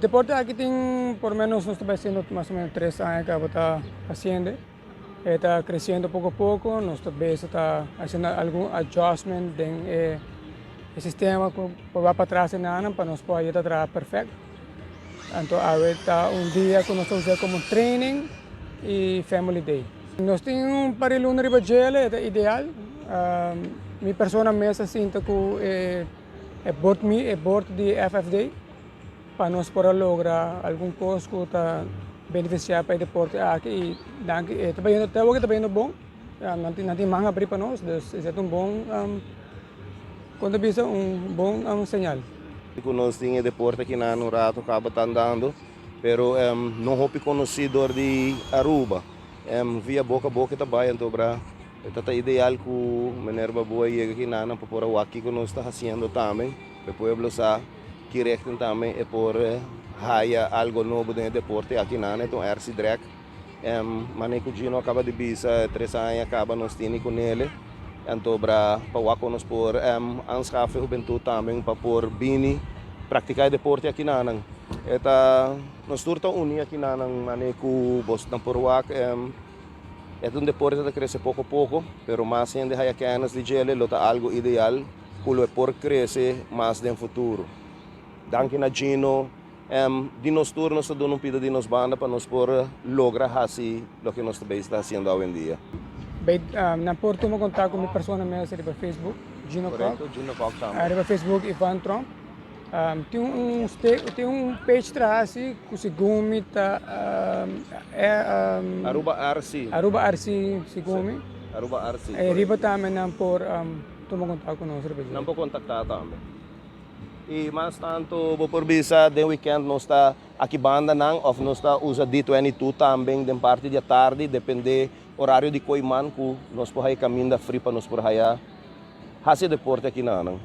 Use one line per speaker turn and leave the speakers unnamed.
Deporte aki tin por menos nos ta bai haciendo mas o menos 3 aña cu ta haciendo. E ta creciendo poco poco, nos ta bezig ta haciendo algun adjustment den e sistema cu por bay patras na pa nos por traha perfecto. Anto, awe ta un dia cu nos ta usa como training y family day. Nos tin un par di luna riba dje, ta ideal. Mi persona mes a sinta cu e board, mi, e board di FFD pa nos por logra algun cos cu ta beneficia pa e deporte aki y danki, ta ta ta bay bon. Ja, no tin manga habri pa nos, dus esey ta un bon cuando bisa un bon señal.
Cu nos tin deporte aki na un rato caba ta andando, pero no hopi conoci di Aruba. Via boca a boca ta bay, anto bra ta ideal cu meneer Baboa yega aki na pa por aki cu nos ta haciendo tambe. E pueblo sa cu richting tambe e por haya algo nobo den deporte aki na, anto RC Drag. Mane cu Gino a caba di bisa, 3 aña caba nos tin cu ne. Anto bra pa wak nos por aanschaffen juventud tambe pa por bini practica deporte aki na nan. E ta nos tur ta uni aki na nan mane cu bos nan por wak e un deporte ta crece poco poco, pero mas hende haya kennis di dje, lo ta algo ideal cu lo por crece mas den futuro. Danki na Gino. Di nos tur nos ta duna un pida di nos banda pa nos por logra haci loke nos tambe ta haciendo awendia.
Bay nan por tuma contacto cu mi persona mes riba Facebook, Gino Kock.
Correcto, Gino Kock tambe.
Riba Facebook, Ivan Tromp. Tin un page tras cu segun mi ta e
Aruba RC.
Aruba RC, segun mi.
Aruba RC.
Riba tambe nan por tuma contacto cu nos riba.
Nan por contacta tambe. Y mas tanto, bo por bisa, den weekend nos ta aki banda nan, of nos ta usa D22 tambe den parti di atardi, depende horario di Kooyman cu nos por haya caminda free pa nos por haya haci deporte aki na nan.